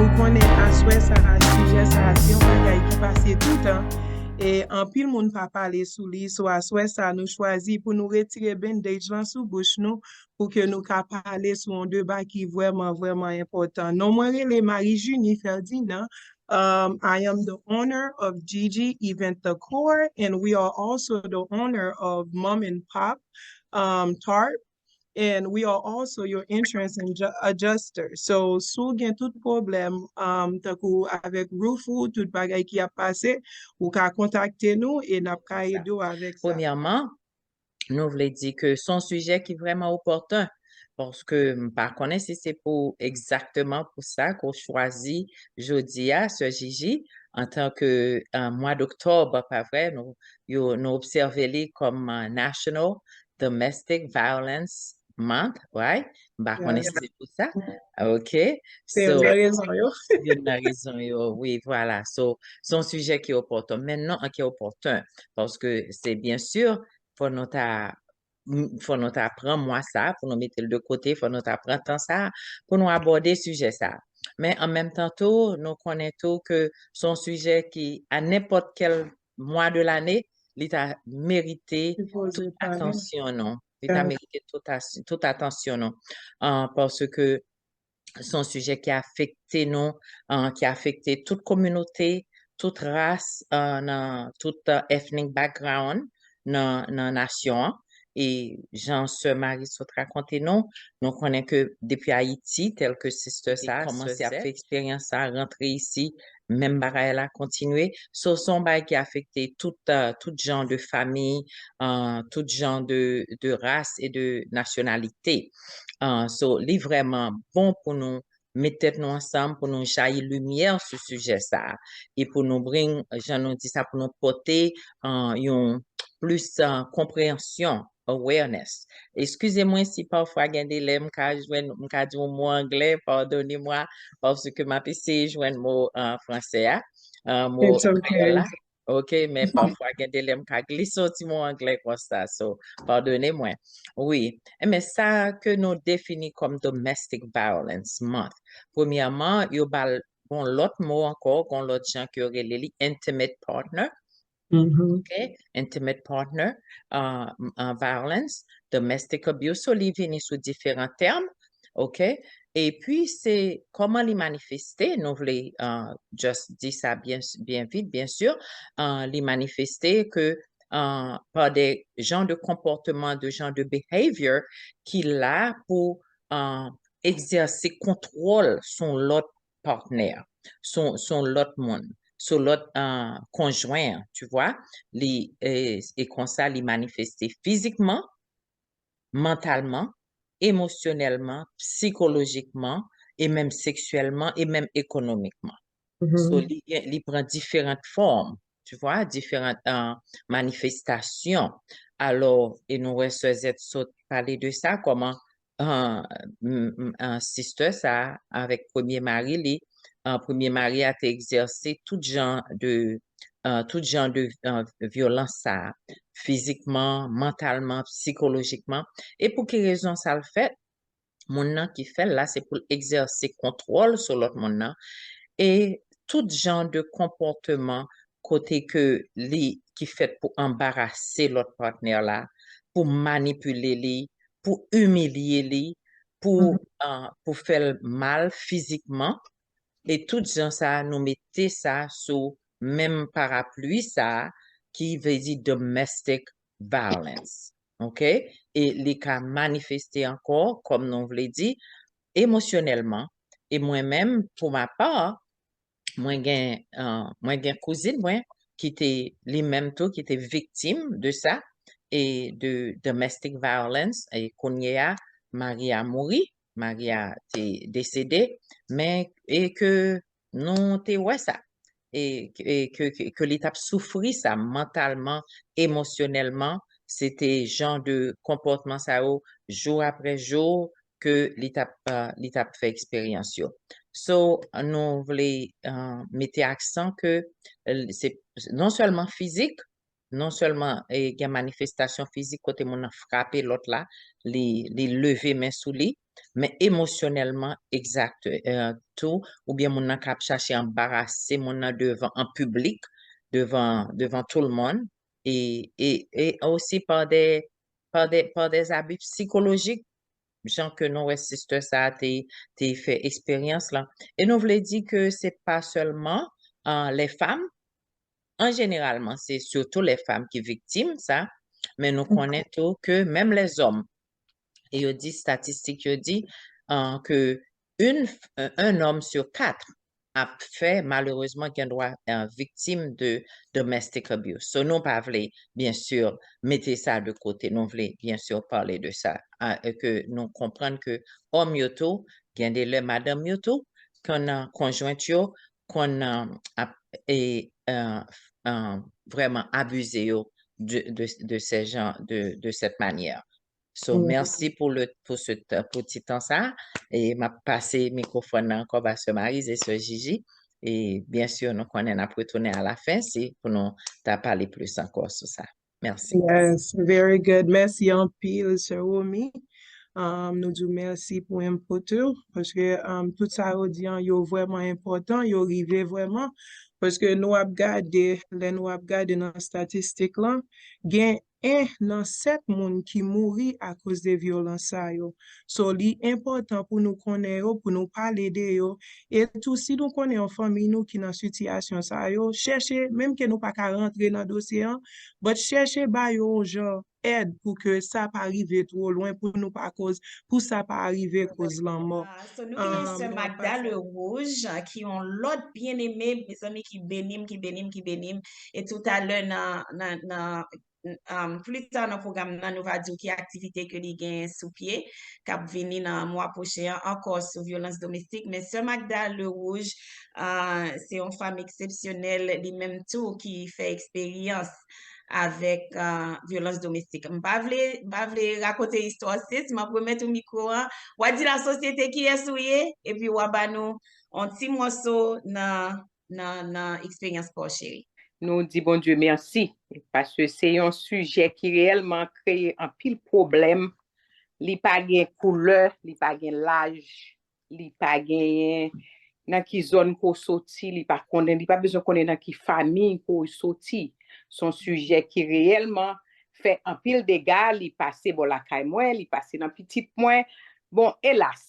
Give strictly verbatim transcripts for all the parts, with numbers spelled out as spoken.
Ou konnen aswè sa a, sijè sa a, se yon bagay ki pase toutan. E anpil moun pa pale sou li. So, aswè sa a, nou chwazi pou nou retire bandage lan sou bouch nou, pou ke nou ka pale sou yon deba ki vrèman, vrèman enpòtan. Non mwen rele Marie Junie Ferdinand. Um, I am the owner of Gigi Event Decor, and we are also the owner of Mom and Pop um, Tarp. And we are also your insurance and ju- adjuster. So, si w gen tout pwoblèm, um, tankou avèk roof ou, tout bagay ki ap pase, ou ka kontakte nou e n ap ka ede w avèk sa. Premyèman, nou vle di ke se yon sijè ki vrèman opòtèn, paske m pa konnen si se pou egzakteman pou sa ke w chwazi jodi a, Sè Gigi, antanke uh, mwa doktòb, pa vre, nou, yo, nou obsève li kòm uh, National Domestic Violence Month, right? M pa konnen si se pou sa. Ok. So, youn nan rezon yo, wi, vwala. So, se yon sijè ki opòtèn. Men non, ki opòtèn. Paske se byen si, fò nou ta, fò nou ta pran mwa sa, pou nou mete l de kote, fò nou ta pran tan sa, pou nou abòde sijè sa. Men an menm tan tou, nou konnen tou ke se yon sijè ki, a nenpòt kèl mwa de lane, li ta merite tout atansyon nou. Li ta merite tout, tout atansyon nou. Uh, paske se yon sijè ki afekte nou, uh, ki afekte tout kominote, tout ras, uh, nan tout uh, ethnic background nan, nan nasyon an. E jan sè Marie sot rakonte nou, nou konnen ke depi Ayiti, tèl ke sister sa, kòmanse ap fè eksperyans sa, rantre isi, menm bagay la kontinye. So, se yon bagay ki afekte tout, uh, tout jan de fami, uh, tout jan de, de ras e de nasyonalite. Uh, so, li vrèman bon pou nou met tèt nou ansanm, pou nou jayi limyè sou sijè sa a. E pou nou bring, jan nou di sa, pou nou pote uh, yon plis uh, konpreyansyon, awareness. Eskize mwen si pafwa gen de lè m ka jwenn, m ka di yon mo anglè, padone mwa, paske m ap eseye jwenn mo uh, fransè a, uh, mo kreyòl la. Ok, men pafwa gen de lè m ka glise yon ti mo anglè konsa, so, padone mwen. Wi, men sa ke nou defini kòm Domestic Violence Month, premyèman, yo ba l yon lòt mo ankò, yon lòt jan ke yo rele li intimate partner. Ok, intimate partner uh, uh, violence, domestic abuse, so li vini sou diferan tèm. Ok, epi se kòman li manifeste, nou vle uh, just di sa byen, byen vit, byen si, uh, li manifeste ke uh, pa de jan de konpòtman, de jan de behavior ki la pou uh, egzèse kontwòl sou lòt patnè, sou, sou lòt moun, sou lòt uh, konjwen, tu vois, li, e, e konsa li manifeste fizikman, mantalman, emosyonèlman, sikolojikman, e menm seksyèlman, e menm ekonomikman. So, li, li pran diferan fòm, tu vois, diferan uh, manifestasyon. Alò, e nou wè Sè Zèt sot pale de sa, kòman uh, sister sa avèk premye mari li, uh, premye mari a te egzèse tout jan de uh, tout jan de uh, vyolans sa, fizikman, mantalman, sikolojikman. E pou ki rezon sa l fèt? Moun nan ki fè l la, se pou l egzèse kontwòl sou lòt moun nan. E tout jan de konpòtman kote ke li ki fèt pou anbarase lòt patnè la, pou manipile li, pou imilye li, pou, uh, pou fè l mal fizikman. E tout jan sa, nou mete sa sou menm parapli sa ki vle di domestic violence. Ok? E li ka manifeste ankò, kòm nou vle di, emosyonèlman. E mwen menm, pou ma pa, mwen gen, uh, mwen gen kouzin mwen ki te li menm tou, ki te viktim de sa, e de domestic violence, e kounye a, mari a mouri, mari a te desede, men e ke nou te wè sa. E, e ke, ke, ke li t ap soufri sa mantalman, emosyonèlman, se te jan de konpòtman sa yo, jou apre jou, ke li t ap, uh, li t ap fè eksperyans yo. So, nou vle uh, mete aksan ke uh, se non sèlman fizik, non sèlman e, gen manifestasyon fizik kote moun nan frape lòt la, li, li leve men sou li, men emosyonèlman egzak tou, oubyen moun nan ka ap chache anbarase moun nan devan, an piblik, devan, devan tout le monde, e, e, e osi pa de, pa de, pa de zabi sikolojik, jan ke nou wè sister sa a te, te fè eksperyans lan. E nou vle di ke se pa sèlman uh, les femmes, an jeneralman, se sitou les femmes ki viktim sa, men nou konnen tou ke menm les hommes, e yo di, statistik yo di, uh, ke une, un homme sur quatre ap fè, malerezman, gen dwa uh, viktim de domestic abuse. So, nou pa vle, byen si, mete sa de kote. Nou vle, byen si, pale de sa. Uh, ke nou konprann ke òm yo tou, gen de lè madanm yo tou, konn nan konjwent yo, konn nan ap, e, uh, uh, vrèman abize yo de, de, de ces gens, de, de cette manière. So, mèsi pou le, pou se, pou ti tan sa. E m ap pase mikwofòn nan ankò ba sè Marise e sè Gigi. E byen si, nou konnen n ap retounen a la fen, si pou nou ta pale plis ankò sou sa. Mèsi. Yes, very good. Mèsi anpil, sè Romy. Um, nou di w mèsi pou input ou, paske um, tout sa yo di an, yo vrèman enpòtan, yo rive vrèman. Paske nou ap gade, lè nou ap gade nan statistik lan, gen en nan sèt moun ki mouri akoz de vyolans sa yo. So, li enpòtan pou nou konnen yo, pou nou pale de yo. E tou, si nou konnen yon fanmi nou ki nan sitiyasyon sa yo, chèche, menm ke nou pa ka rantre nan dosye an, but chèche ba yo yon jan èd pou ke sa pa rive two lwen, pou nou pa koz, pou sa pa rive koz lanmò. So, nou gen sè Magda Le Rouge, ki yon lòt byeneme, mezanmi, ki beni m, ki beni m, ki beni m. E toutalè nan, nan, nan, um, pli ta nan pwogram nan, nou va di w ki aktivite ke li gen sou pye, k ap vini nan mwa pwochen an, ankò sou vyolans domestik. Men sè Magda Le Rouge, uh, se yon fanm eksepsyonèl, li menm tou, ki fè eksperyans avèk uh, vyolans domestik. M pa vle, m pa vle rakonte istwa, sis, m ap remèt ou mikwo an. W a di lasosyete kiyès ou ye, epi w a ba nou yon ti mòso nan, nan, nan eksperyans pa w, cheri. Nou di Bondye mèsi, paske se yon sijè ki reyèlman kreye anpil pwoblèm. Li pa gen koulè, li pa gen laj, li pa genyen nan ki zòn ke w soti, li pa konnen, li pa bezwen konnen nan ki fanmi ke w soti. Se yon sijè ki reyèlman fè anpil dega, li pase bò lakay mwen, li pase nan pitit mwen. Bon, elas,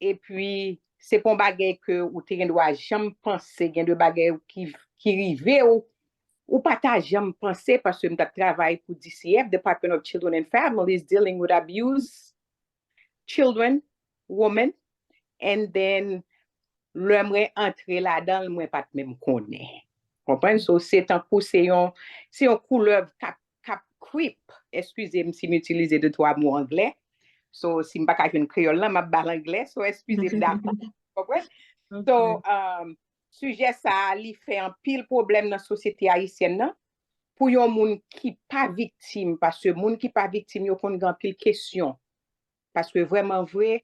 epi se pa yon bagay ke ou te gen dwa janm panse, gen de bagay ki, ki rive w, ou pa ta janm panse, paske m t ap travay pou D C F, Department of Children and Families, dealing with abuse, children, women, and then lè mwen antre ladan l, mwen pa t menm konnen. Konprann? So, se tankou se yon, se yon koulèv k ap, k ap creep. Eskize m si m itilize de twa mo anglè. So, si m pa ka jwenn kreyòl lan, m ap ba l anglè. So, eskize m davans. Konprann? So, um, sijè sa a, li fè anpil pwoblèm nan sosyete ayisyèn nan. Pou yon moun ki pa viktim, paske moun ki pa viktim yo konn gen anpil kesyon. Paske vrèman vre,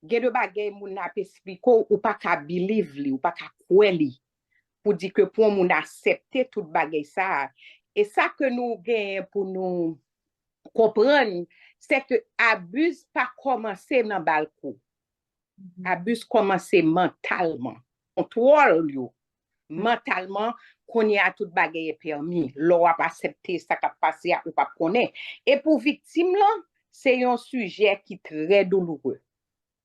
gen de bagay moun nan ap esplike w, ou pa ka believe li, ou pa ka kwè li. Pou di ke pou yon moun aksepte tout bagay sa a. E sa ke nou genyen pou nou konprann, se ke abuse pa kòmanse nan balkon. Abuse kòmanse mantalman. Kontwòl yo, mantalman, kounye a tout bagay e pèmi. Lè w ap aksepte sa k ap pase a, ou p ap konnen. E pou viktim lan, se yon sijè ki trè douloure.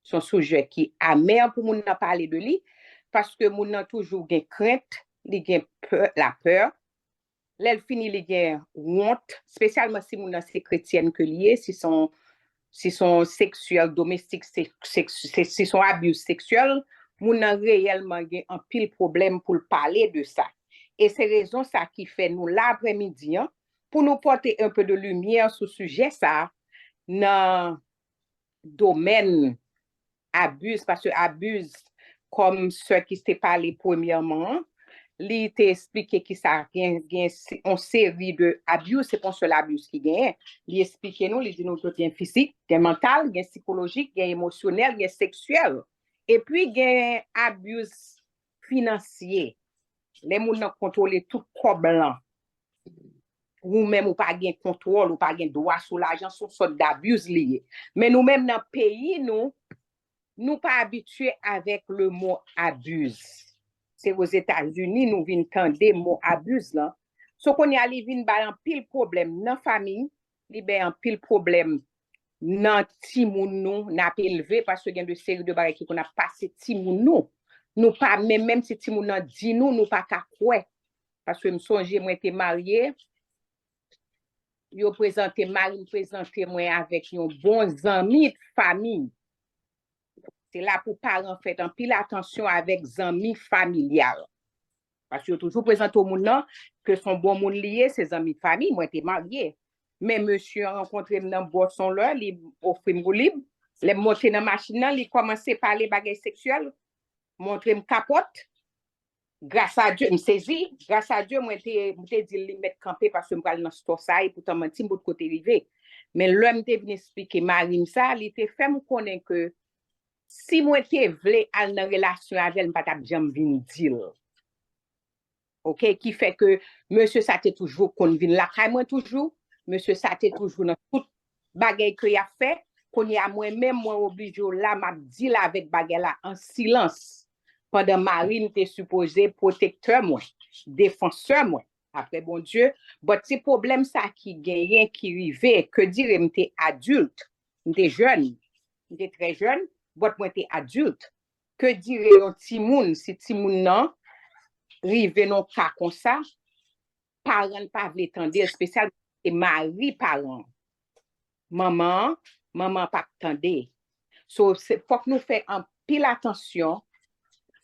Se yon sijè ki amè pou moun nan pale de li, paske moun nan toujou gen krent, li gen pè, lapè. Lè l fini, li gen wont, espesyalman si moun nan se kretyèn ke li ye, si se yon, si se yon seksyèl domestik, se, se, se, si se yon abuse seksyèl, moun nan reyèlman gen anpil pwoblèm pou l pale de sa. E se rezon sa ki fè nou la aprèmidi an, pou nou pote un peu de lumière sou sijè sa nan domèn abuse, paske abuse, kòm sè ki te pale premyèman an, li te esplike ki sa gen, gen se-, yon seri de abuse, se pa yon sèl abuse ki genyen. Li esplike nou, li di nou ke gen fizik, gen mantal, gen sikolojik, gen emosyonèl, gen seksyèl. Epi gen abuse finansye. Lè moun nan kontwole tout kòb lan. Ou menm ou pa gen kontwòl, ou pa gen dwa sou lajan, se yon sòt d abuse li ye. Men nou menm nan peyi nou, nou pa abitye avèk le mo abuse. Se Ozetazini nou vin tande mo abuse lan. So kounye a li vin bay anpil pwoblèm nan fanmi, li bay anpil pwoblèm nan timoun nou n ap elve, paske gen de seri de bagay ki konn ap pase timoun nou. Nou pa menm, menm si timoun nan di nou, nou pa ka kwè. Paske m sonje mwen te marye, yo prezante, mari m prezante mwen avèk yon bon zanmi fanmi. Se la pou paran fèt anpil atansyon avèk zanmi familyal. Paske yo toujou prezante w moun nan ke se yon bon moun li ye, se zanmi fanmi, mwen te marye. Men mesye an rankontre m nan bòs yon lè, li ofri m woulib. Lè m monte nan machin nan, li kòmanse pale bagay seksyèl, montre m kapòt. Gras a Dye, m sezi. Gras a Dye, mwen te, mwen te di l li mèt kanpe paske m pral nan stò sa, e poutan manti m bout kote rive. Men lè m te vin esplike mari m sa, li te fè m konnen ke si mwen te vle al nan relasyon avè l, m pa t ap janm vin di l. Oke, ki fè ke mesye sa te toujou konn vin lakay mwen toujou. Mesye sa te toujou nan tout bagay ke y ap fè. Kounye a mwen menm, mwen oblije w la, m ap deal avèk bagay la an silans. Pandan mari m te sipoze pwotektè mwen, defansè mwen, apre Bondye. But se pwoblèm sa ki genyen, ki rive, ke dire m te adilt, m te jèn, m te trè jèn, but mwen te adilt. Ke dire yon timoun, si timoun nan rive nan ka konsa, paran l pa vle tande l, espesyalman se mari paran. Manman, manman p ap tande. So, se, fòk nou fè anpil atansyon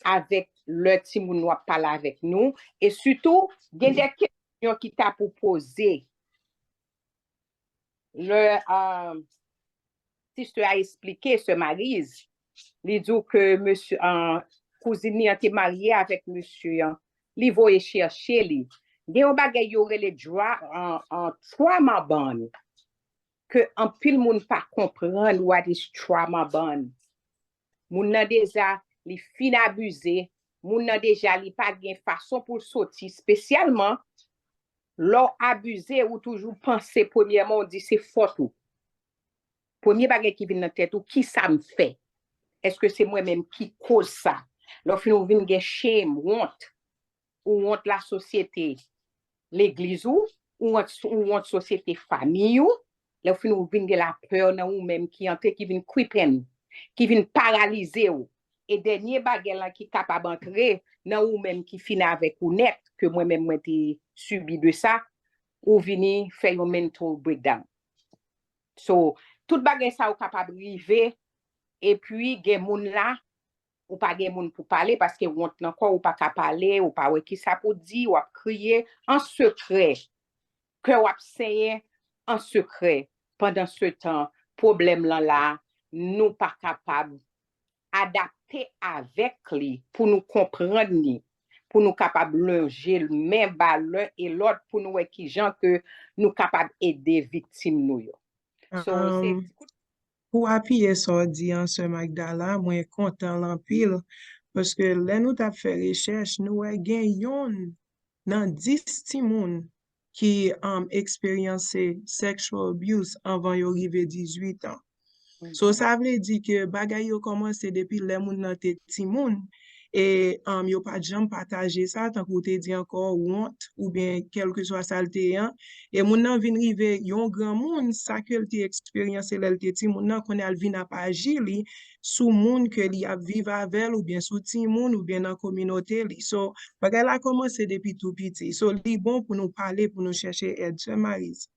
avèk lè timoun nou ap pale avèk nou. E sitou, gen de kesyon ki ta pou poze. Lè uh, sister a esplike, sè Mariz, li di w ke mesye, uh, kouzin li an te marye avèk mesye an, li voye chèche li. Gen yon bagay yo rele dra, uh, uh, trauma bond, ke anpil moun pa konprann what is trauma bond. Moun nan deja, li fin abize, moun nan deja, li pa gen fason pou l soti, espesyalman lè w abize, ou toujou panse premyèman, ou di se fòt ou. Premye bagay ki vin nan tèt ou, ki sa m fè? Èske se mwen menm ki koz sa? Lè w fin ou vin gen shame, wont. Ou wont lasosyete, legliz ou, ou wont, ou wont sosyete fanmi ou. Lè w fin ou vin gen lapè nan ou menm ki antre, ki vin creep in, ki vin paralize w. E dènye bagay lan ki kapab antre nan ou menm ki fin avèk ou nèt, ke mwen menm mwen te sibi de sa, ou vini fè yon mental breakdown. So, tout bagay sa yo kapab rive, epi gen moun la, ou pa gen moun pou pale, paske wont nan kò w, ou pa ka pale, ou pa wè kisa pou di, w ap kriye an sekrè, kè w ap senyen an sekrè. Pandansetan, pwoblèm lan la, nou pa kapab adapte avèk li pou nou konprann li, pou nou kapab lonje men ba len e lòt, pou nou wè kijan ke nou kapab ede viktim nou yo. So, se Um, pou apiye sa w di an, sè Magdala, mwen kontan l anpil, paske lè nou t ap fè rechèch, nou wè gen yonn nan dis timoun ki um, eksperyanse sexual abuse anvan yo rive dizuit an. So, sa vle di ke bagay yo kòmanse depi lè moun nan te timoun, e um, yo pa t janm pataje sa, tankou w te di ankò, wont, oubyen kèlkeswa sa l te ye an. E moun nan vin rive yon granmoun, sa ke l te eksperyanse lè l te timoun nan, kounye a l vin ap aji li sou moun ke li ap viv avè l, oubyen sou timoun, oubyen nan kominote li. So, bagay la kòmanse depi tou piti. So, li bon pou nou pale, pou nou chèche èd. Sè Mariz.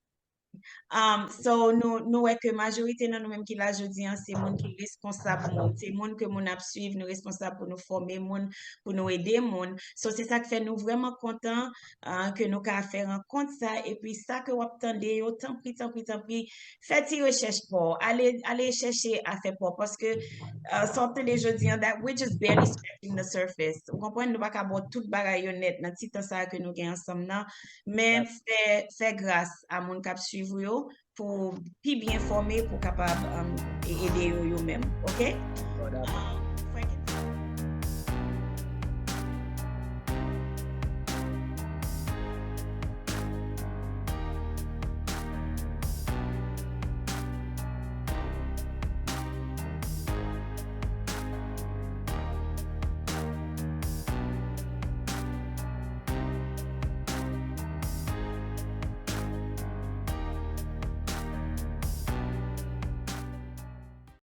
Um, so, nou, nou wè ke majorite nan nou menm ki la jodi an, se moun ki responsab moun. Se moun ke moun ap swiv, nou responsab pou nou fòme moun, pou nou ede moun. So, se sa k fè nou vrèman kontan uh, ke nou ka fè rankont sa. Epi sa ke w ap tande yo, tanpri, tanpri, tanpri, fè ti rechèch pa w. Ale, ale chèche afè pa w. Paske uh, sa w ap tande jodi an, that we're just barely scratching the surface. Ou konprann, nou pa ka ba w tout bagay yo nèt nan ti tan sa a ke nou gen ansanm nan. Men fè, fè gras a moun k ap swiv ou yo pou pi byen fòme, pou kapab um, e- ede yo yo menm, oke?